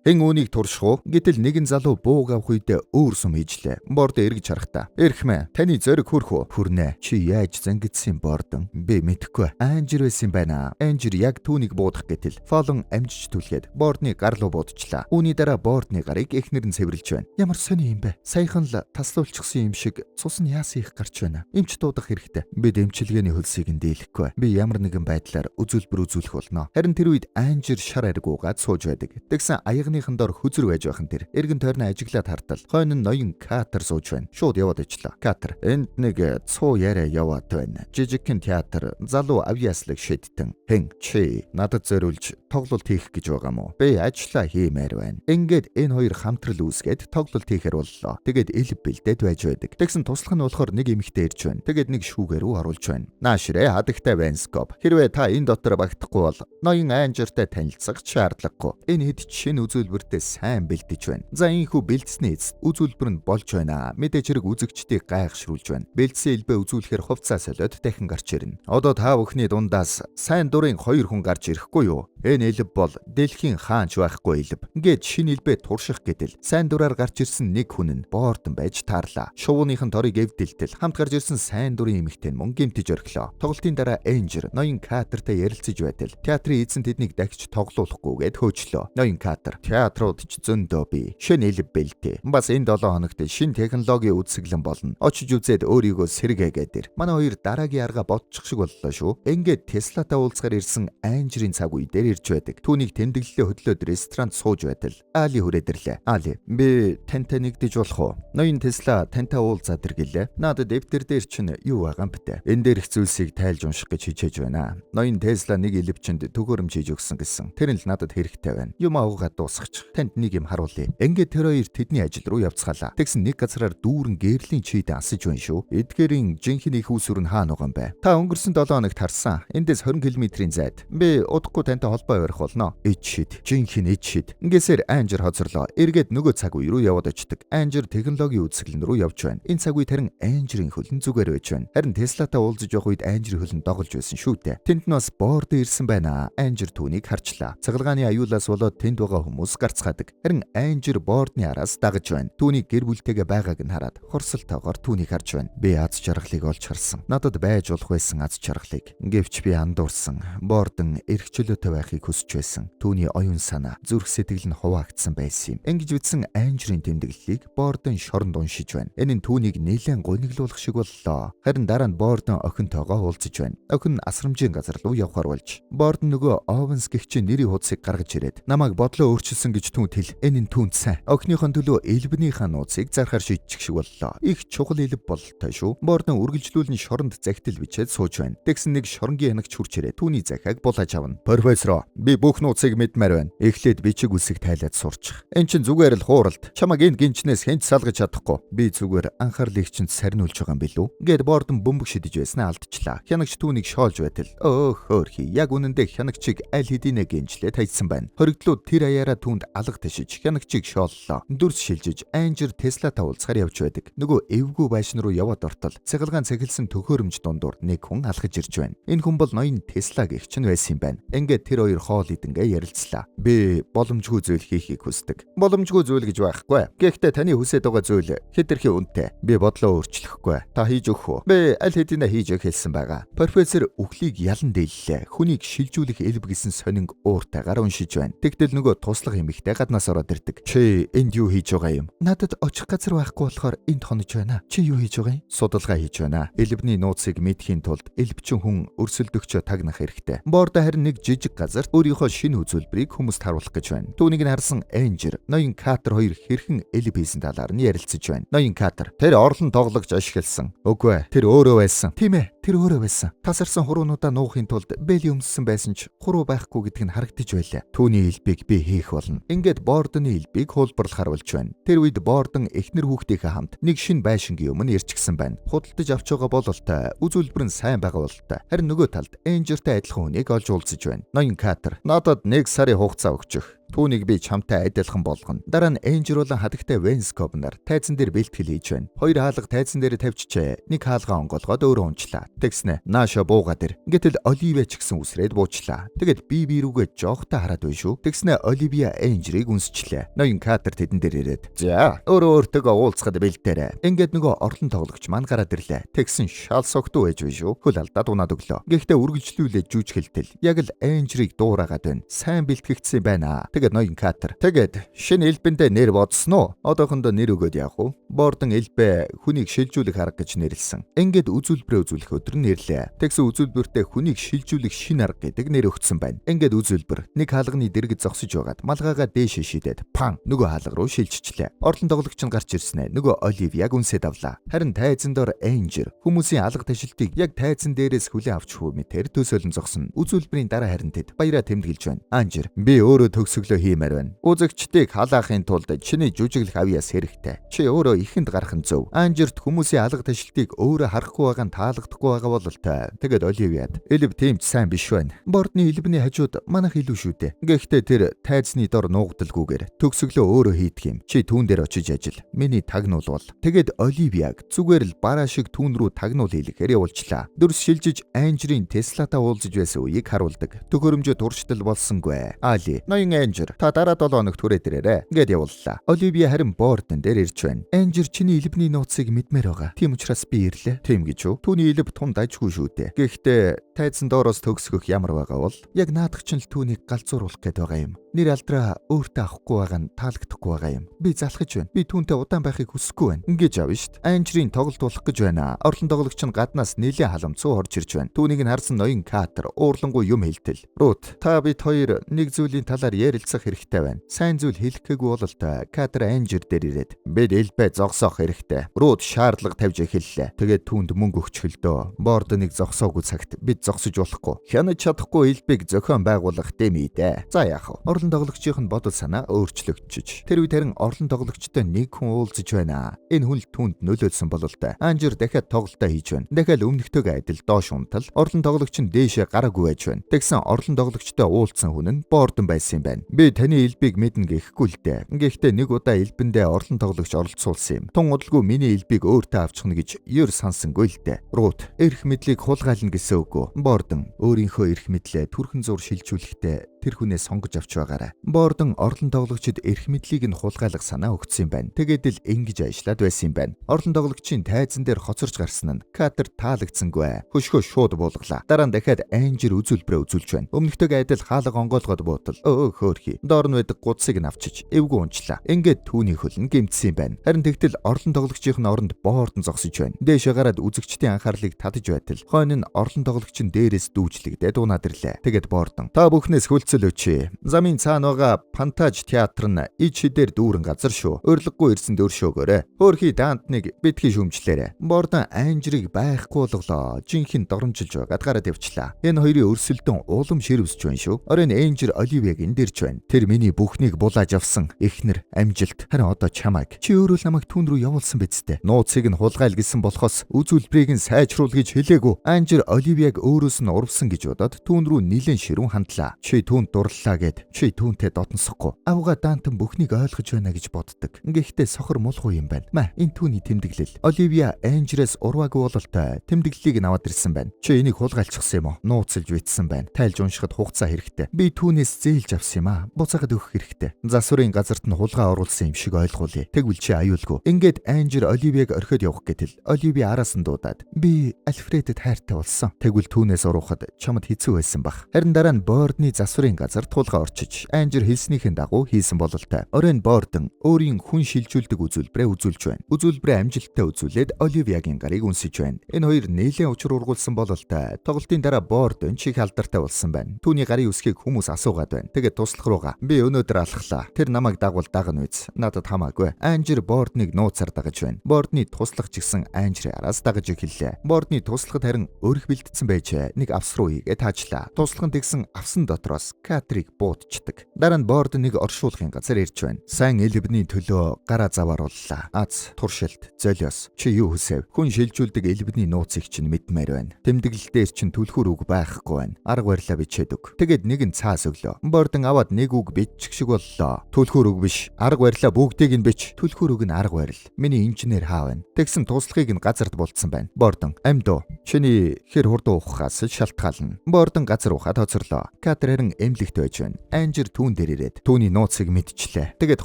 Хэн үүнийг турших уу? Гэтэл нэгэн залуу бууг авах үедээ өөр сум хийжлээ. Бордон эргэж харахтаа. "Эрхмэ, таны зориг хүрх үү?" "Хүрнэ. Чи яаж зангидсан Бордон?" "Би мэдэхгүй. Анжер байсан байна." Анжер яг түүнийг буудах гэтэл Фолон амжиж түлхээд Бордны гар руу буудчлаа. Үүний дараа Бордны гарыг эхнэр нь цэвэрлж байна. Ямар сони юм бэ? Саяхан л таслуулчихсан юм шиг цус нь яасан их гарч байна. Эмч дуудах хэрэгтэй. Бид эмчилгээний хөлсийг нь дийлэхгүй. Би ямар нэгэн байдлаар үзүүлбэр үзүүлэх болно. Харин тэр үед Анжер шар аргиугаад сууж байдаг. Тэгсэн аягныхан дор хөзөр байж байхан тэр. Эргэн тойрноо ажиглаад хартал. Хойно нь ноён Катер сууж байна. Шууд яваад ичлээ. Катер, энд нэг цуу яриа яваад байна. Жижигхэн театр, залуу авьяаслаг шидтэн. Хэн чи надад зориулж тоглолт хийх гэж байгаа мó? Би ажиллаа хиймээр байна. Ингээд энэ хоёр хамтрал үүсгээд тоглолт хийхээр боллоо. Тэгээд элб бэлдээд байж байдаг. Тэгсэн туслах нь болохоор нэг эмэгтэй ирж байна. Тэгээд нэг шүүгээр рүү оруулж байна. Наашрээ хадагтай байна Скоп. Хэрвээ та энэ дотор багтахгүй бол ноён Анжертай танилцах шаардлагагүй. Энэ хэд шинэ үзүүлбэртээ сайн бэлдэж байна. За ийхүү бэлдсэний эцэст үзүүлбэр нь болж байна. Мэдээж хэрэг үзэгчдийг гайхшруулж байна. Бэлдсэн элбээ үзүүлэхээр хувцас солиод дахин гарч ирнэ. Одоо та бүхний дундаас сайн дурын хоёр хүн гарч ирэхгүй юу? Энэ элб бол дэлхийн хаанч байхгүй элб. Ингээд шинэ элбээ турших гэтэл сайн дураар гарч ирсэн нэг хүн нь Бордон байж таарлаа. Шувууныхын торыг эвдэлтэл хамт гарч ирсэн сайн дурын эмэгтэй нь мөн гэмтэж орхилоо. Тоглолтын дараа Энжер ноён Катертай ярилцаж байтал театрын эзэн тэднийг дахиж тоглуулахгүйгээд хөөжлөө. Ноён Катер, театрууд ч зөндөө бий. Шинэ элб бэлтээ. Бас энэ 7 хоногт шинэ технологийн үзэсгэлэн болно. Очиж үзээд өөрийгөө сэргээгээд ир. Манай хоёр дараагийн арга бодчих шиг боллоо шүү. Ингээд Теслатай уулзгаар ирсэн Анжерийн цаг үе дээр ирж байдаг. Түүнийг тэмдэглэлээ хөдлөөд ресторанд сууж байтал Али хүрээд ирлээ. Али, би тантай нэгдэж болох уу? Ноён Тесла тантай уулзаад ир гэлээ. Надад дэвтэр дээр чинь юу байгаа юм бтэ? Энэ дээрх зүйлсийг тайлж унших гэж хичээж байна. Ноён Тесла нэг элевчэнд төгөөрөмж хийж өгсөн гэсэн. Тэр нь л надад хэрэгтэй байна. Юм авгаад дуусгачих. Танд нэг юм харуулъя. Ингээд тэр хоёр тэдний ажил руу явцгаалаа. Тэгсэн нэг газраар дүүрэн гэрлийн чийдэн асаж байна шүү. Эдгээрийн жинхэнэ их үүсвэр нь хаана байгаа юм бэ? Та өнгөрсөн 7 хоногт харсан. Эндээс 20 км-ийн зайд. Би удахгүй тантай холбоо барих болно. Ич шид. Жинхэнэ ич шид. Ингээсээр Анжер хоцорлоо. Эргээд нөгөө цаг үе рүү яваад очдөг. Анжер технологийн үзэсгэлэн рүү явж байна. Энэ цаг үед харин Анжерийн хөлн зүгээр байж байна. Харин Теслатай уулзаж явах үед Анжерийн хөлн доголж байсан шүү дээ. Тэнд нь бас Бордо ирсэн байна. Анжер түүнийг харчлаа. Цагалгааны аюулаас болоод тэнд байгаа хүмүүс гарцгаадаг. Харин Анжер Бордны араас дагаж байна. Түүнийг гэр бүлтэйгээ байгааг нь хараад хорсолтойгоор түүнийг харж байна. Би аз жаргалыг олж харсан. Надад байж болох байсан аз жаргалыг. Гэвч би андуурсан. Бордон эрх чөлөөтэй байхыг хүсэж байсан. Түүний оюун санаа, зүрх сэтгэл нь хуваагдсан байсан юм. Ингэж бичсэн Анжерийн тэмдэглэлийг Бордон шоронд уншиж байна. Энэ нь түүнийг нэлээд гуниглуулах шиг боллоо. Харин дараа нь Бордон охинтойгоо уулзаж байна. Охин асрамжийн газар руу явхаар болж. Бордон нөгөө Овенс гихчийн нэрийн хуудсыг гаргаж ирээд намайг бодлоо өөрчилсөн гэж түүнд хэл. Энэ нь түүнд сайн. Охиныхон төлөө элбнийхаа нууцыг зархаар шийдчих шиг боллоо. Их чухал элб бололтой шүү. Бордон үргэлжлүүлэн шоронд захидал бичээд сууж байна. Тэгсэн нэг шоронгийн янагч хурж ирээд түүний захиаг булааж авна. Профессороо, Болохгүй. Би бүх нууцыг мэдмээр байна. Эхлээд бичиг үсэг тайлаад сурчих. Эн чин зүгээр л хууралд. Чамаг энд гинчнээс хэн ч салгаж чадахгүй. Би зүгээр анхаарлыг чинь сарниулж байгаа юм билүү? Гээд Бордон бөмбөг шидэж байснаа алдчихлаа. Хянагч түүнийг шоолж байтал. Өөх хөөрхий. Яг үнэндээ хянагчийг аль хэдийнэ гинжлээ тайцсан байна. Хоригдлууд тэр аяараа түүнд алга ташиж хянагчийг шооллоо. Дүрс шилжиж Анжер Теслатай уулзахаар явж байдаг. Нөгөө эвгүй байшин руу яваад ортол цэгалгаан цэхэлсэн төхөөрөмж дундуур нэг хүн алхаж ирж байна. Энэ хүн бол ноён Тесла гэх чинь байсан юм байна. Ингээд тэр хоёр хоол идэнгээ ярилцлаа. Би боломжгүй зүйл хийхийг хүсдэг. Боломжгүй зүйл гэж байхгүй. Гэхдээ таны хүсэж байгаа зүйл хэтэрхий үнэтэй. Би бодлоо өөрчлөхгүй. Та хийж өгөх үү? Би аль хэдийнэ хийж өгөх хэлсэн байгаа. Профессор үхлийг ялан дийллээ. Хүнийг шилжүүлэх элб гэсэн сонинг ууртайгаар уншиж байна. Тэгтэл нөгөө туслах эмэгтэй гаднаас ороод ирдэг. Чи энд юу хийж байгаа юм? Надад очих газар байхгүй болохоор энд хонож байна. Чи юу хийж байгаа юм? Судалгаа хийж байна. Элбний нууцыг мэдхийн тулд элбчин хүн өрсөлдөгчөө тагнах хэрэгтэй. Бордо харин нэг жижиг газарт өөрийнхөө шинэ үзүүлбэрийг хүмүүст харуулах гэж байна. Түүнийг нь харсан Энжер, ноён Катер хоёр хэрхэн элб хийсэн талаар нь ярилцаж байна. Ноён Катер: "Тэр орлон тоглогч ашигласан." "Үгүй ээ, тэр өөрөө байсан." "Тийм ээ, тэр өөрөө байсан. Тасарсан хуруунуудаа нуухын тулд бэли өмссөн байсан ч хуруу байхгүй гэдг нь харагдаж байлаа. Түүний элбийг би хийх болно." Ингээд Бордоны элбийг хуулбарлахаар болж байна. Тэр үед Бордон эхнэр хүүхдийнхээ хамт нэг шинэ байшингийн өмнө ирчихсэн байна. Худалдаж авч байгаа бололтой, үзүүлбэр нь сайн байгаа бололтой. Харин нөгөө талд Энжертэй адилхан хүнийг олж уулзаж байна. Ноён Катер: "Надад 1 сарын хугацаа өгчих. Түүнийг би чамтай адилхан болгоно." Дараа нь Энжер болон хадагтай Венсков нар тайзан дээр бэлтгэл хийж байна. Хоёр хаалга тайзан дээр тавьчихжээ. Нэг хаалгаа онгоолгоод өөрөө унчлаа. Тэгснэ нааша буугаад ир. Гэтэл Оливия ч гэсэн үсрээд буучлаа. Тэгээд би рүүгээ жоохтой хараад байна шүү. Тэгснэ Оливия Энжерийг үнсчлээ. Ноён Катер тэдэн дээр ирээд: "За, өөрөө өөртөөгөө уулзахад бэлтээрэй." Ингээд нөгөө орлон тоглогч маань гараад ирлээ. Тэгсэн шал согтуу байж байна шүү. Хөл алдаад унаад өглөө. Гэхдээ үргэлжлүүлээд жүжиглтэл яг л Энжерийг дуурайгаад байна. Сайн бэлтгэгдсэн байна. Тэгээд ноён Катер: "Тэгээд шинэ элбэндээ нэр бодсон уу? Одоохондоо нэр өгөөд явах уу?" Бордон элбэ хүнийг шилжүүлэх арга гэж нэрлсэн. Ингээд үзүүлбэрээ үзүүлэх өдөр нь ирлээ. Тэгсэн үзүүлбэртээ хүнийг шилжүүлэх шинэ арга гэдэг нэр өгсөн байна. Ингээд үзүүлбэр нэг хаалганы дэргэд зогсож байгаад малгайгаа дээшээ шидээд пан нөгөө хаалга руу шилжчихлээ. Орлон тоглогч нь гарч ирснэ. Нөгөө Оливияг үнсээд авлаа. Харин тайзан дор Энжер хүмүүсийн алга ташилтыг яг тайзан дээрээс хүлээн авч хүү мэтэр төсөөлөн зогсно. Үзүүлбэрийн дараа харин тэд баяраа тэмдэглэж байна. Анжер: "Би өөрөө төгсөглөө хиймээр байна. Үзэгчдийг халаахын тулд чиний жүжиглэх авьяас хэрэгтэй. Чи өөрөө ихэнд гарах нь зөв." Анжерт хүмүүсийн алга ташилтыг өөрөө харахгүй байгаа нь таалагдахгүй байгаа бололтой. Тэгээд Оливияд: "Элб тийм ч сайн биш байна. Бордны элбний хажууд манайх илүү шүү дээ. Гэхдээ тэр тайзны дор нуугдалгүйгээр төгсөглөө өөрөө хийдэг юм. Чи түүн дээр очиж ажил. Миний тагнуул бол." Тэгээд Оливияг зүгээр л бараа шиг түүн рүү тагнуул хийлгэхээр явуулчлаа. Дүрс шилжиж Анжерийн Теслатай уулзаж байсан үеийг харуулдаг. Төхөөрөмжөө туршдал болсонгүй. Али: "Ноён Анжер, та дараа 7 хоногт хүрээд ирээрэй." Ингээд явууллаа. Оливия харин Бордон дээр ирж байна. "Анжер чиний элбний нууцыг мэдмээр байгаа. Тийм учраас би ирлээ." "Тийм гэж үү? Түүний элб тунд ажгүй шүү дээ. Гэхдээ тайзан доороос төгсгөх ямар байгаа бол яг наадах чинь л түүнийг галзууруулах гээд байгаа юм. Нэр алдраа өөртөө авахгүй байгаа нь таалагдахгүй байгаа юм. Би залхаж байна. Би түүнтэй удаан байхыг хүсэхгүй байна." Ингэж авна шүү дээ. Анжерийн тоглолт болох гэж байна. Орлон тоглогч нь гаднаас нэлээд халамцуу орж ирж байна. Түүнийг нь харсан ноён Катер уурлангуй юм хэлтэл: "Рут, та бид хоёр нэг зүйлийн талаар ярилцах хэрэгтэй байна. Сайн зүйл хэлэх гээгүй бололтой." Катер Анжер дээр ирээд: "Бид элбэ зогсоох хэрэгтэй." Рут шаардлага тавьж эхэллээ. Тэгээд түүнд мөнгө өгчихөлдөө. Бордоныг зогсоогүй цагт бид зогсож болохгүй. Хянаж чадахгүй элбийг зохион байгуулах дэмий дээ. За яах вэ? Орлон тоглогчийн нь бодол санаа өөрчлөгдчихөж. Тэр үед харин орлон тоглогчтой нэг хүн уулзаж байна. Энэ хүн л түүнд нөлөөлсөн бололтой. Анжер дахиад тоглолтоо хийж байна. Дахиад өмнөхтэйгээ адил доош унтал орлон тоглогч нь дээшээ гараагүй байж байна. Тэгсэн орлон тоглогчтой уулзсан хүн нь Бордон байсан юм байна. "Би таны элбийг мэднэ гэхгүй л дээ. Гэхдээ нэг удаа элбэндээ орлон тоглогч оролцуулсан юм. Тун удалгүй миний элбийг өөртөө авчихна гэж ер сансангүй л дээ." Рут: "Эрх мэдлийг хулгайлна гэсэн үг үү?" Бордон: "Өөрийнхөө эрх мэдлээ түрхэн зур шилжүүлэхдээ тэр хүнээ сонгож авч байгаарай." Бордон орлон тоглогчид эрх мэдлийг нь хулгайлах санаа өгсөн юм байна. Тэгээд л ингэж ажиллаад байсан юм байна. Орлон тоглогчийн тайзан дээр хоцорч гарсан нь Катер таалагдсангүй. Хөшгөө шууд буулгалаа. Дараа нь дахиад Анжер үзүүлбэрээ үзүүлж байна. Өмнөхтэйгээ адил хаалга онгойлгоод буутал хөөрхий. Доор нь байдаг гудсыг нь авчиж эвгүй унчлаа. Ингээд түүний хөл нь гэмтсэн юм байна. Харин тэгтэл орлон тоглогчийн оронд Бордон зогсож байна. Дээшээ гараад үзэгчдийн анхаарлыг татаж байтал хойно нь орлон тоглогч нь дээрээс дүүжлэгдээд унаад ирлээ. Тэгээд Бордон: "Та бүхнээс хүлцэн Зөргөлцөлөөч. Замын цаана байгаа Пантаж театр нь ич хідээр дүүрэн газар шүү. Урилгагүй ирсэн дөршөөгөөрэй. Хөөрхий Дантныг битгий шүмжлээрэй. Бордон Анжирыг байхгүй болголоо. Жинхэнэ доромжилж байгаад гараад явчлаа. Энэ хоёрын өрсөлдөн улам ширвсэж байна шүү. Оройн Энжир Оливиаг энэ дэрч байна. Тэр миний бүхнийг булааж авсан. Эхнэр, амжилт. Харин одоо чамайг. Чи өөрөө л намайг түүн рүү явуулсан биз дээ. Нууцыг нь хулгайл гэсэн болохоос үзүүлбэрийг нь сайжруул гэж хэлээгүй. Анжир Оливиаг өөрөөс нь урвсан гэж бодоод түүн рүү нилээн ширүүн хандлаа. Чи түүнд дурлалаа гэд. Чи түүнтэй дотносохгүй. Авга Дантан бүхнийг ойлгож байна гэж боддог. Гэхдээ сохор мулхуу юм байна. Мә, энэ түүний тэмдэглэл. Оливия Анжирээс урваагүй бололтой тэмдэглэлийг нь аваад ирсэн байна. Чи энийг хулгайлчихсан юм уу? Нууцлж бичсэн байна. Тайлж уншихад хугацаа хэрэгтэй. Би түүнээс зээлж авсан юм аа. Буцаагаад өгөх хэрэгтэй. Засварын газарт нь хулгай оруулсан юм шиг ойлгуулъя. Тэгвэл чи аюулгүй. Ингээд Анжир Оливиаг орхиод явах гэтэл Оливия араас нь дуудаад би Альфредэд хайртай болсон. Тэгвэл түүнээс урвахад чамд хэцүү байсан бах. Харин дараа нь Бордны засварын газар тулгаа орчиж Анжир хэлснийхэн дагуу хийсэн бололтой. Оройн Бордон өөрийн хүн шилжүүлдэг үзүүлбэрээ үзүүлж байна. Үзүүлбэрээ амжилттай үзүүлээд Оливиагийн гарыг үнсэж байна. Энэ хоёр нэлээд учир ургуулсан бололтой. Тоглолтын дараа Бордон чих алдартай болсон байна. Түүний гарын үсгийг хүмүүс асуугаад байна. Тэгээд туслах руугаа би өнөөдөр алхлаа. Тэр намайг дагвал дагна үз. Надад хамаагүй. Анжир Бордныг нууцаар дагаж байна. Бордны туслах ч гэсэн Анжирын араас дагаж эхэллээ. Бордны туслахад харин өрх бэлтцсэн байжээ. Нэг авс руу хийгээ таажлаа. Туслах нь тэгсэн авсан дотроос Катрийг буудчихдаг. Дараа нь Борд нэг оршуулгын газар ирж байна. Сайн элбний төлөө гараа заваарууллаа. Аз, туршилт, золиос. Чи юу хүсэв? Хүн шилжүүлдэг элбний нууцыг чинь мэдмээр байна. Тэмдэглэл дээр чинь түлхүүр үг байхгүй байна. Арга барилаа бичээд өг. Тэгээд нэг нь цаас өглөө. Бордон аваад нэг үг бичих шиг боллоо. Түлхүүр үг биш. Арга барилаа бүгдийг нь бич. Түлхүүр үг нь арга барил. Миний инженер хаа байна? Тэгсэн туслахыг нь газарт болцсон байна. Бордон, амьд уу? Чиний хэр хурдан ухахаас шалтгаална. Бордон газар ухаад хоцорлоо. Катер харин эмнэлэгт байж байна. Анжир түүн дээр ирээд түүний нууцыг мэдчлээ. Тэгээд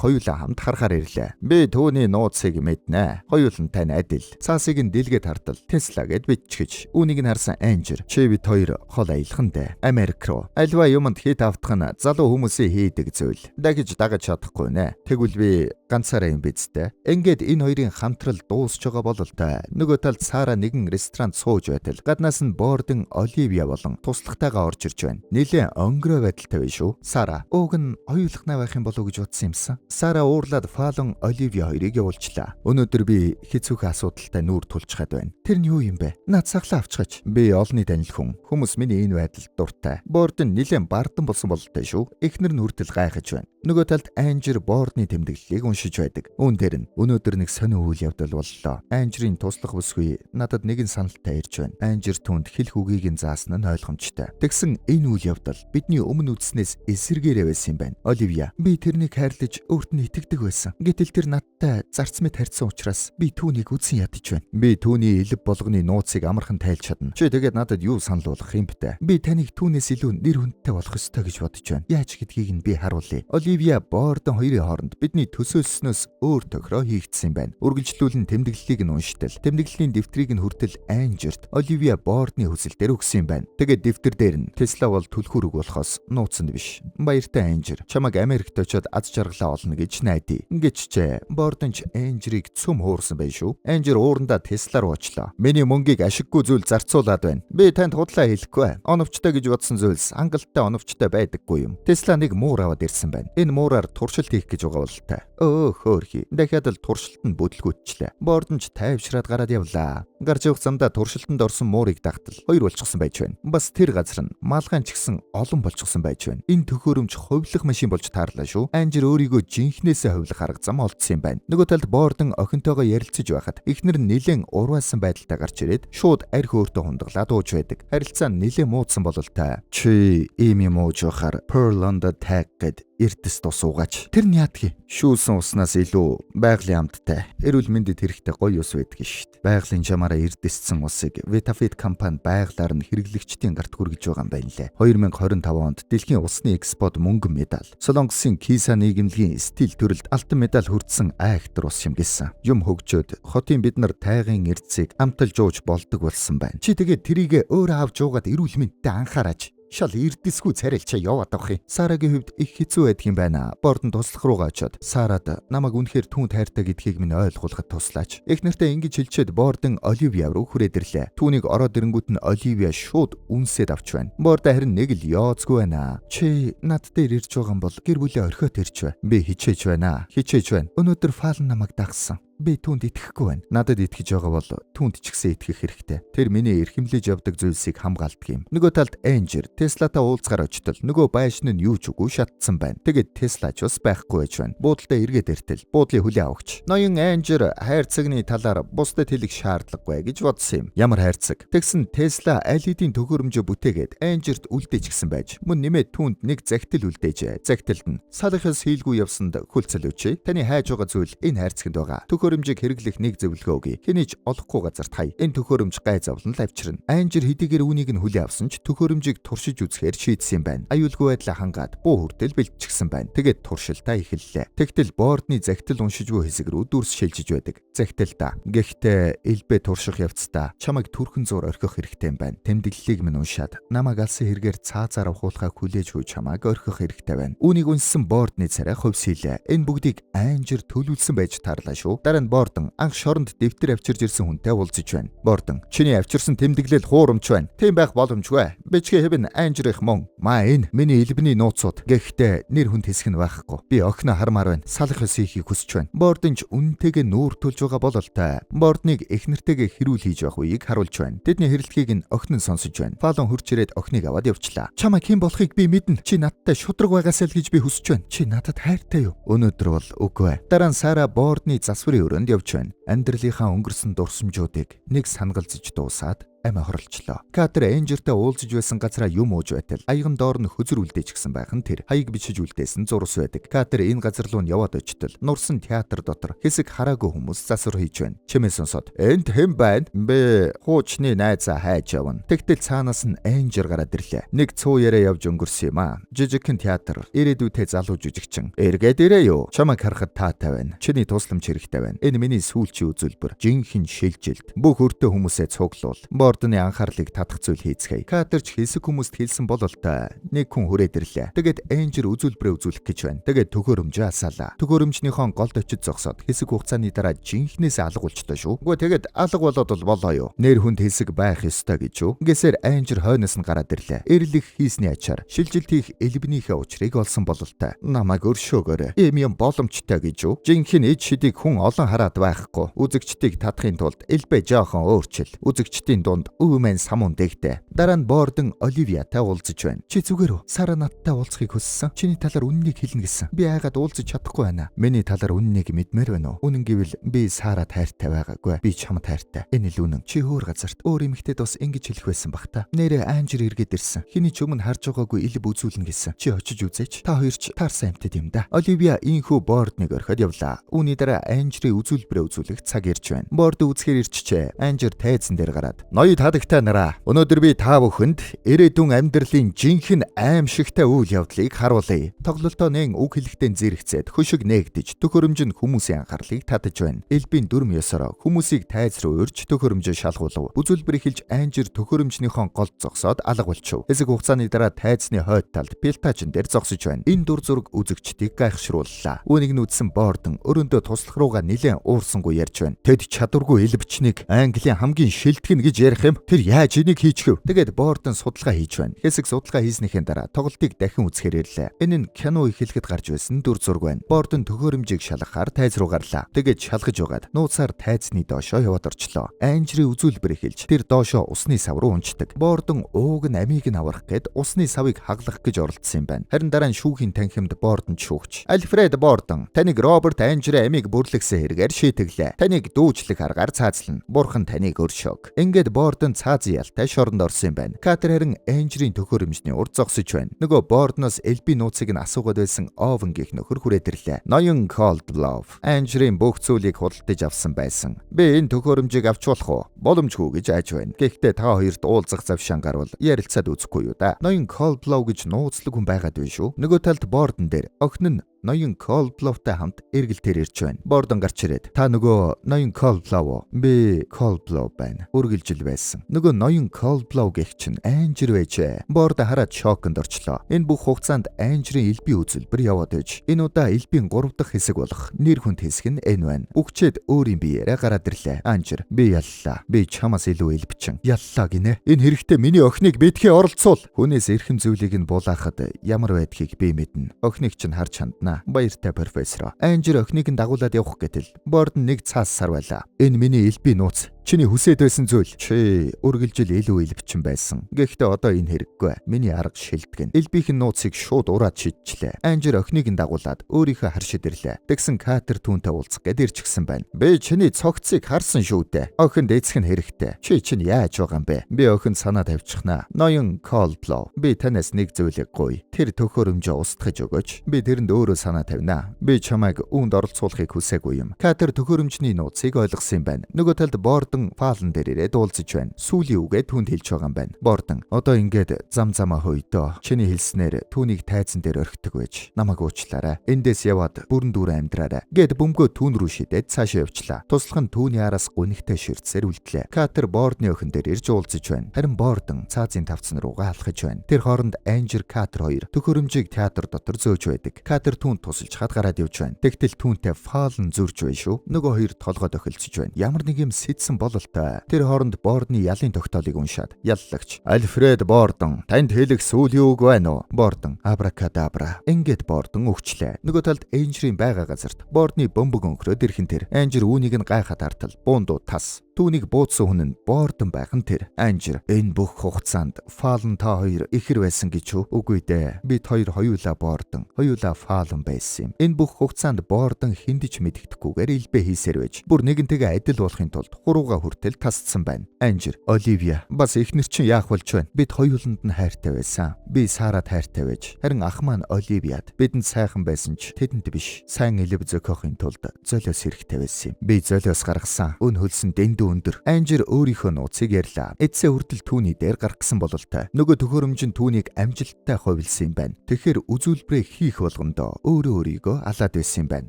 хоёулаа хамт харахаар ирлээ. Би түүний нууцыг мэднэ. Хоёулантай нь адил. Цаасыг нь дэлгээд хартал Тесла гэд биччихэж. Үүнийг нь харсан Анжир чи бид хоёр хол аялхан дээ. Америк руу. Альва юмд хит автах нь залуу хүмүүсийн хийдэг зүйл. Дахиж дагаж чадахгүй нэ. Тэгвэл би ганцаараа юм биз дээ. Ингээд энэ хоёрын хамтрал дуусч байгаа бололтой. Нөгөө талд Сара нэгэн ресторанд сууж байтал гаднаас нь Бордон Оливия болон туслахтайгаа орж ирж байна. Нилээн онгорой байдалтай байна шүү. Сара ууг нь оюулахнаа байх юм болов уу гэж бодсон юмсан. Сара уурлаад Фалон Оливия хоёрыг явуулчлаа. Өнөөдөр би хэцүүхэн асуудалтай нүүр тулчхад байна. Тэр нь юу юм бэ? Над сахлаа авчихач. Би олонний танил хүн. Хүмүүс миний энэ байдалд дуртай. Бордон нилээн бардан болсон бололтой шүү. Эхнэр нь хүртэл гайхаж байна. Нөгөө талд Анжир Бордны тэмдэглэлийг уншиж байдаг. Үүн дээр нь өнөөдөр нэг сонин үйл явдал боллоо. Анжирын туслах бүсгүй надад нэгэн саналтай ирж байна. Анжир түүнд хэлэх үгийг нь заасан нь ойлгомжтой. Тэгсэн энэ үйл явдал бидний өмнө үзснээс эсэргээрээ байсан юм байна. Оливия, би тэрнийг хайрлаж өөрт нь итгэдэг байсан. Гэтэл тэр надтай зарц мэт харьцсан учраас би түүнийг үзэн ядаж байна. Би түүний элэв болгоны нууцыг амархан тайлж чадна. Чи тэгээд надад юу санал болгох юм бэ? Би таныг түүнээс илүү нэр хүндтэй болох ёстой гэж бодож байна. Яаж гэдгийг нь би харуулъя. Оливия Бордон хоёрын хооронд бидний төсөөлснөөс өөр тохироо хийгдсэн юм байна. Үргэлжлүүлэн тэмдэглэлийг нь унштал. Тэмдэглэлийн дэвтрийг нь хүртэл Анжирт Оливия Бордны хүсэл дээр өгсөн юм байна. Тэгээд дэвтэр дээр нь Тесла бол түлхүүр үг болохоос нууцанд биш. Баяртай Анжир. Чамайг Америкт очиод аз жаргалаа олно гэж найдаа. Ингэччээ. Бордон ч Анжирыг цөм хуурсан байх шүү. Анжир уурандаа Тесла руу очлоо. Миний мөнгийг ашиггүй зүйл зарцуулаад байна. Би танд худлаа хэлэхгүй. Оновчтой гэж бодсон зүйлс хангалттай оновчтой байдаггүй юм. Тесла нэг муур аваад ирсэн байна. Энэ муураар туршилт хийх гэж байгаа бололтой. Өө хөөрхий. Дахиад л туршилт нь бүдлгүүтчлээ. Бордон ч тайвшраад гараад явлаа. Гарч явах замдаа туршилтанд орсон муурыг дагтал хоёр болчихсон байж байна. Бас тэр газар нь малгайн ч гэсэн олон болчихсон байж байна. Энэ төхөөрөмж хувилах машин болж таарлаа шүү. Анжир өөрийгөө жинхнээсээ хувилах арга зам олдсон юм байна. Нөгөө талд Бордон охинтойгоо ярилцаж байхад эхнэр нь нэлээд урваасан байдалтай гарч ирээд шууд арх өөртөө хундаглаад ууж байдаг. Харилцаа нь нэлээд муудсан бололтой. Чи ийм юм ууж байхаар Pearl on the Tag гэд эрдэс тус уугаач. Тэр нь яадгийг? Шүүлсэн уснаас илүү байгалийн амттай. Эрүүл мэндэд хэрэгтэй гоё ус байдаг шүү дээ. Байгалийн чамаараа эрдэссэн усыг Vitafit компани байгалаар нь хэрэглэгчдийн гарт хүргэж байгаа юм байна лээ. 2025 онд дэлхийн усны экспод мөнгөн медаль, Солонгосын Киса нийгэмлэгийн стил төрөлд алтан медаль хүртсэн айхтар ус шимгэлсэн. Юм хөгжөөд хотын бид нар тайгын эрдэсийг амталж ууж болдог болсон байна. Чи тэгээд тэрийг өөрөө авч уугаад эрүүл мэндтэй анхаараач. Шал эрдэсгүй царайлчаа яваад авах юм. Сарагийн хувьд их хэцүү байдаг юм байна. Бордон туслах руугаа очиод Сарад намайг үнэхээр түүнд хайртай гэдгийг минь ойлгуулахад туслаач. Их нэртэй ингэж хэлчихэд Бордон Оливия руу хүрээд ирлээ. Түүнийг ороод ирэнгүүт нь Оливия шууд үнсээд авч байна. Бордон харин нэг л ёозгүй байна. Чи над дээр ирж байгаа юм бол гэр бүлээ орхиод ирч бай. Би хичээж байна. Хичээж байна. Өнөөдөр Фалн намайг дагсан. Би түүнд итгэхгүй байна. Надад итгэж байгаа бол түүнд ч гэсэн итгэх хэрэгтэй. Тэр миний эрхэмлэж явдаг зүйлсийг хамгаалдаг юм. Нөгөө талд Энжер Теслатай уулзгаар очтол нөгөө байшин нь юу ч үгүй шатсан байна. Тэгээд Тесла ч бас байхгүй байж байна. Буудалдаа эргээд иртэл буудлын хүлээн авагч. Ноён Энжер хайрцагны талаар бусдад хэлэх шаардлагагүй гэж бодсон юм. Ямар хайрцаг? Тэгсэн Тесла аль хэдийн төхөөрөмжөө бүтээгээд Энжерт үлдээчихсэн байж. Мөн нэмээд түүнд нэг загтал үлдээжээ. Загталд нь салахаас хийлгүй явсанд хөлцөлөөч. Таны хайж байгаа зүйл энэ хайрцагт байгаа. Төхөөрөмжийг хэрэглэх нэг зөвлөгөө өгье. Хэний ч олохгүй газарт хай. Энэ төхөөрөмж гай зовлон л авчирна. Анжир хэдийгээр үүнийг нь хүлээн авсан ч төхөөрөмжийг туршиж үзэхээр шийдсэн юм байна. Аюулгүй байдлаа хангаад буу хүртэл бэлтчихсэн байна. Тэгээд туршилтаа эхэллээ. Тэгтэл бордны загтал уншиж буй хэсэг рүү дүрс шилжиж байдаг. Загталда. Гэхдээ элбэ турших явцдаа чамайг түрхэн зур орхих хэрэгтэй юм байна. Тэмдэглэлийг минь уншаад намайг алсан хэрэгээр цаазаар авахуулахаа хүлээж буй чамайг орхих хэрэгтэй байна. Үүнийг уншсан бордны царай хувьсийлээ. Энэ бүгдийг Анжир төлөвлөсөн байж таарлаа шүү. Дараа нь Бордон анх шоронд дэвтэр авчирж ирсэн хүнтэй уулзаж байна. Бордон чиний авчирсан тэмдэглэл хуурамч байна. Тийм байх боломжгүй. Бичгийн хэв нь Анжирих мөн. Маа энэ миний элбэний нууцуд. Гэхдээ нэр хүнд хэсэг нь байхгүй. Би охиноо хармаар байна. Салах ёс хийхийг хүсэж байна. Бордон ч үнэнтэйгээ нүүр тулж байгаа бололтой. Бордныг эхнэртэйгээ хэрүүл хийж явах үеийг харуулж байна. Тэдний хэрэлдэхийг нь охин нь сонсож байна. Фалон хурж ирээд охиныг аваад явчлаа. Чамайг хэн болохыг би мэднэ. Чи надтай шудраг байгаасай л гэж би хүсэж байна. Чи надад хайртай юу? Өнөөдөр бол үгүй. Дараа нь Сара Бордны засварын өрөөнд явж байна. Амьдралынхаа өнгөрсөн дурсамжуудыг нэг сангалзаж дуусаад амиа хорлолчлоо. Катер Энжертэй уулзаж байсан газараа юм ууж байтал аяган доор нь хөзөр үлдээчихсэн байх нь тэр хаяг бичиж үлдээсэн зурс байдаг. Катер энэ газар руу нь яваад очтол нурсан театр дотор хэсэг хараагүй хүмүүс засвар хийж байна. Чимээ сонсоод энд хэн байна? Би хуучны найзаа хайж явна. Тэгтэл цаанаас нь Энжер гараад ирлээ. Нэг цуу яриа явж өнгөрсөн юм аа. Жижигхэн театр ирээдүйтэй залуу жүжигчин. Эргээд ирээ юу? Чамайг харахад таатай байна. Чиний тусламж хэрэгтэй байна. Энэ миний сүүлчийн үзүүлбэр. Жинхэнэ шилжилт. Бүх өртөө хүмүүсээ цуглуул. Бордны анхаарлыг татах зүйл хийцгээе. Катерч хэсэг хүмүүст хэлсэн бололтой. Нэг хүн хүрээд ирлээ. Тэгээд Энжер үзүүлбэрээ үзүүлэх гэж байна. Тэгээд төхөөрөмжөө асаалаа. Төхөөрөмжнийхөө голд очиж зогсоод хэсэг хугацааны дараа жинхнээс алга болчтой шүү. Үгүй тэгээд алга болоод бол болоо юу. Нэр хүнд хэсэг байх ёстой гэж юу. Ингээсээр Энжер хойноос нь гараад ирлээ. Эрлэх хийсний ачаар шилжилт хийх элбэнийхээ учрыг олсон бололтой. Намайг өршөөгөөрэй. Ийм юм боломжтой гэж юу. Жинхэнэ ид шидийг хүн олон хараад байхгүй. Үзэгчдийг татахын тулд элбэ жоохон өөрчил. Үзэгчдийн дунд өвмэн самун дэгдэ. Дараа нь Бордон Оливиатай уулзаж байна. Чи зүгээр үү? Сара надтай уулзахыг хүссэн. Чиний талаар үннийг хэлнэ гэсэн. Би айгаад уулзаж чадахгүй байна. Миний талаар үннийг мэдмээр байна уу? Үнэн гэвэл би Сарад хайртай байгаагүй. Би чамд хайртай. Энэ л үнэн. Чи өөр газарт өөр эмэгтэйд бас ингэж хэлэх байсан бах та. Нэрээ Анжир эргээд ирсэн. Хэний ч өмнө харж байгаагүй элб үзүүлнэ гэсэн. Чи очиж үзээч. Та хоёр ч таарсан амьтад юм да. Оливия инхүү Бордныг орхиод явлаа. Үүний дараа Анжирын үзүүлбэрээ үзүүлэх цаг ирж байна. Борд үзэхээр ирчихээ. Анжир тайзан дээр гараад ноёд хадагтай нараа. Өнөөдөр би та бүхэнд ирээдүйн амьдралын жинхэнэ аимшигтай үйл явдлыг харуулъя. Тоглолтоо нэн үг хэлэхдээ зэрэгцээд хөшиг нээгдэж төхөөрөмж нь хүмүүсийн анхаарлыг татаж байна. Элбийн дүрм ёсороо хүмүүсийг тайз руу урьж төхөөрөмжөө шалгуулав. Үзүүлбэр эхэлж Анжир төхөөрөмжнийхөө голд зогсоод алга болчихов. Хэсэг хугацааны дараа тайзны хойд талд пилтажин дээр зогсож байна. Энэ дүр зураг үзэгчдийг гайхшрууллаа. Үүнийг нь үзсэн Бордон өрөөндөө туслах руугаа нилээн уурсангүй ярьж байна. Тэд чадваргүй элбчнийг Английн хамгийн шилдэг нь гэж ярих юм. Тэр яаж энийг хийчихв? Тэгээд Бордон судалгаа хийж байна. Хэсэг судалгаа хийснийхээ дараа тоглолтыг дахин үзэхээр ирлээ. Энэ нь кино эхлэхэд гарч байсан дүр зураг байна. Бордон төхөөрөмжийг шалгахаар тайз руу гарлаа. Тэгээд шалгаж байгаад нууцаар тайзны доошоо яваад орчлоо. Анжирын үзүүлбэр эхэлж тэр доошоо усны сав руу унцдаг. Бордон ууг нь амийг нь аврах гээд усны савыг хаглах гэж оролдсон юм байна. Харин дараа нь шүүхийн танхимд Бордон шүүгч. Альфред Бордон таныг Роберт Анжирын амийг бүрлэгсэн хэрэгээр шийтгэлээ. Таныг дүүжлэх аргаар цаазлана. Бурхан таныг өршөөг. Ингээд Бордон цаазан ялтай шоронд орсон юм байна. Катер харин Анжирын төхөөрөмжний урд зогсож байна. Нөгөө Бордноос элбийн нууцыг нь асуугаад байсан Овен гэх нөхөр хүрээд ирлээ. Ноён Cold Love Анжирын бүх зүйлийг худалдаж авсан байсан. Би энэ төхөөрөмжийг авч болох уу? Боломжгүй гэж айж байна. Гэхдээ та хоёрт уулзах завшаан гарвал ярилцаад үзэхгүй юу да. Ноён Cold Love гэж нууцлаг хүн байгаад байна шүү. Нөгөө талд Бордон дээр охин нь Ноён Колбловтай хамт эргэлтээр ирж байна. Бордон гарч ирээд, "Та нөгөө ноён Колблов уу?" "Би Колблов байна. Үргэлжил байсан." Нөгөө ноён Колблов гэх чинь Анжир байжээ. Борд хараад шоконд орчлоо. Энэ бүх хугацаанд Анжирын элбийн үзэлбэр яваад байж, энэ удаа элбийн 3 дахь хэсэг болох нэр хүнд хэсэг нь энэ байна. Үгчээд өөрийн биеэрээ гараад ирлээ. Анжир, "Би яллаа. Би чамаас илүү элбчин. Яллаа гинэ. Энэ хэрэгтэй миний охиныг битгий оролцуул. Хүнээс эрхэм зүйлийг нь булаахад ямар байдгийг би мэднэ. Охиныг чинь харж ханднаа. Баяртай, профессор." Анжир охиныг нь дагуулад явах гэтэл Бордон нэг цаас сар байлаа. "Энэ миний элбийн нууц. Чиний хүсээд байсан зүйл. Чи үргэлжил илүү элбчин байсан. Гэхдээ одоо энэ хэрэггүй. Миний арга шилдэгнэ." Элбийнх нь нууцыг шууд ураад шидчихлээ. Анжир охиныг нь дагуулад өөрийнхөө харшид ирлээ. Тэгсэн Катер түүнтэй уулзах гээд ирчихсэн байна. "Би чиний цогцыг харсан шүү дээ. Охинд эцэг нь хэрэгтэй. Чи чинь яаж байгаа юм бэ?" "Би охинд санаа тавьчихнаа. Ноён Колблов. Би танаас нэг зүйлийг гуй. Тэр төхөөрөмжөө устгаж өгөөч. Би тэрэнд өөрөө санаа тавина. Би чамайг үүнд оролцуулахыг хүсээгүй юм." Катер төхөөрөмжний нууцыг ойлгосон юм байна. Нөгөө талд Бордон Фаалан дээр ирээд уулзаж байна. Сүүлийн үгээ түүнд хэлж байгаа юм байна. Бордон, "Одоо ингээд зам замаа хойдоо. Чиний хэлснээр түүнийг тайзан дээр орхидог байж. Намайг уучлаарай. Эндээс яваад бүрэн дүүрэн амьдраарай" Гээд бөмбөгөө түүн рүү шидээд цаашаа явчлаа. Туслах нь түүний араас гунигтай ширтсээр үлдлээ. Катер Бордны охин дээр ирж уулзаж байна. Харин Бордон цаазын тавцан руугаа алхаж байна. Тэр хооронд Анжир, Катер хоёр төхөөрөмжийг театр дотор зөөж байдаг. Катер түүнд тусалж хад гараад явж байна. Тэгтэл түүнтэй Фаалан зөрж байна шүү. Нөгөө хоёр толгой тохилцож байна. Ямар нэг юм сэтсэн бололтой. Тэр хооронд Бордны ялын тогтоолыг уншаад, яллагч "Альфред Бордон, танд хэлэх сүүлийн үг байна уу?" Бордон, "Абракадабра." Ингээд Бордон өгчлээ. Нөгөө талд Энжрийн байгаа газарт Бордны бөмбөг өнхрөөд ирхэн тэр. Анжир үүнийг нь гайхаад хартал буундуу тас. Түүнийг буудсан хүн нь Бордон байх нь тэр. Анжир, "Энэ бүх хугацаанд Фаалан та хоёр ихэр байсан гэж үү?" "Үгүй дээ. Бид хоёр хоёулаа Бордон, хоёулаа Фаалан байсан юм." Энэ бүх хугацаанд Бордон хэндэж мэддэхгүйгээр элбэ хийсээр байж, бүр нэгэнтэйгээ адил болохын тулд хурууга хүртэл тасдсан байна. Анжир, "Оливия, бас эхнэр чинь яах болж байна?" "Бид хоёуланд нь хайртай байсан. Би Сарад хайртай байж, харин ах маань Оливиад. Бидэнд сайхан байсан ч тэдэнд биш. Сайн элэв зохиохын тулд золиос хэрэгтэй байсан юм. Би золиос гаргасан. Өн хөлсөн дэндүү өндөр." Анжир өөрийнхөө нууцыг ярьлаа. Эцсээ хүртэл түүний дээр гарах гэсэн бололтой. Нөгөө төхөөрөмж нь түүнийг амжилттай ховилсан юм байна. Тэгэхээр үзүүлбэрээ хийх болгондоо өөрөө өөрийгөө алаад байсан юм байна.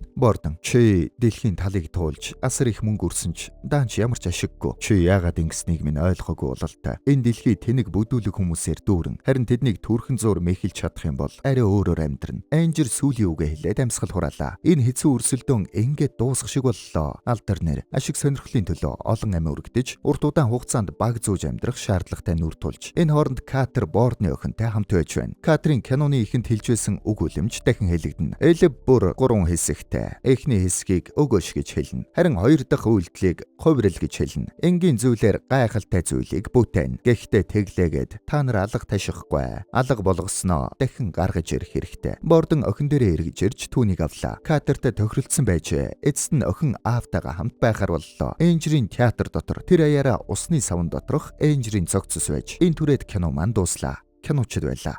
Бордон, "Чи дэлхийн талыг туулж асар их мөнгө үрсэн ч даанч ямар ч ашиггүй. Чи яагаад ингэснийг минь ойлгоогүй бололтой. Энэ дэлхий тэнэг бүдүүлэг хүмүүсээр дүүрэн. Харин тэднийг төрхөн зуур мэхэлж чадах юм бол арай өөрөөр амьдрна." Анжир сүүлийн үгээ хэлээд амьсгал хураалаа. Энэ хэцүү өрсөлдөөн ингээд дуусах шиг боллоо. Алдар нэр ашиг сонирхлын төлөө олон амь өргөдөж, урт удаан хугацаанд баг зүүж амьдрах шаардлагатай нүр тулж. Энэ хооронд Катер Бордны охинтой хамт байж байна. Катрийн киноны эхэнд хэлж байсан үг үлэмж дахин хэлэгдэнэ. Элэв бүр 3 хэсэгтэй. Эхний хэсгийг өгөөш гэж хэлнэ. Харин хоёр дахь үйлдэлийг хувирал гэж хэлнэ. Энгийн зүйлээр гайхалтай зүйлийг бүтээн. Гэхдээ тэглээгээд та нар алга ташихгүй. Алга болгосноо дахин гаргаж ирэх хэрэгтэй. Бордон охин дээрээ эргэж ирж түүнийг авлаа. Катертай тохиролцсон байжээ. Эцэст нь охин аавтайгаа хамт байхаар боллоо. Энжрийн театр дотор тэр аяараа усны савн доторх Энжрийн цогцос байж, энэ түрээд кино манд дууслаа. Киночд байлаа.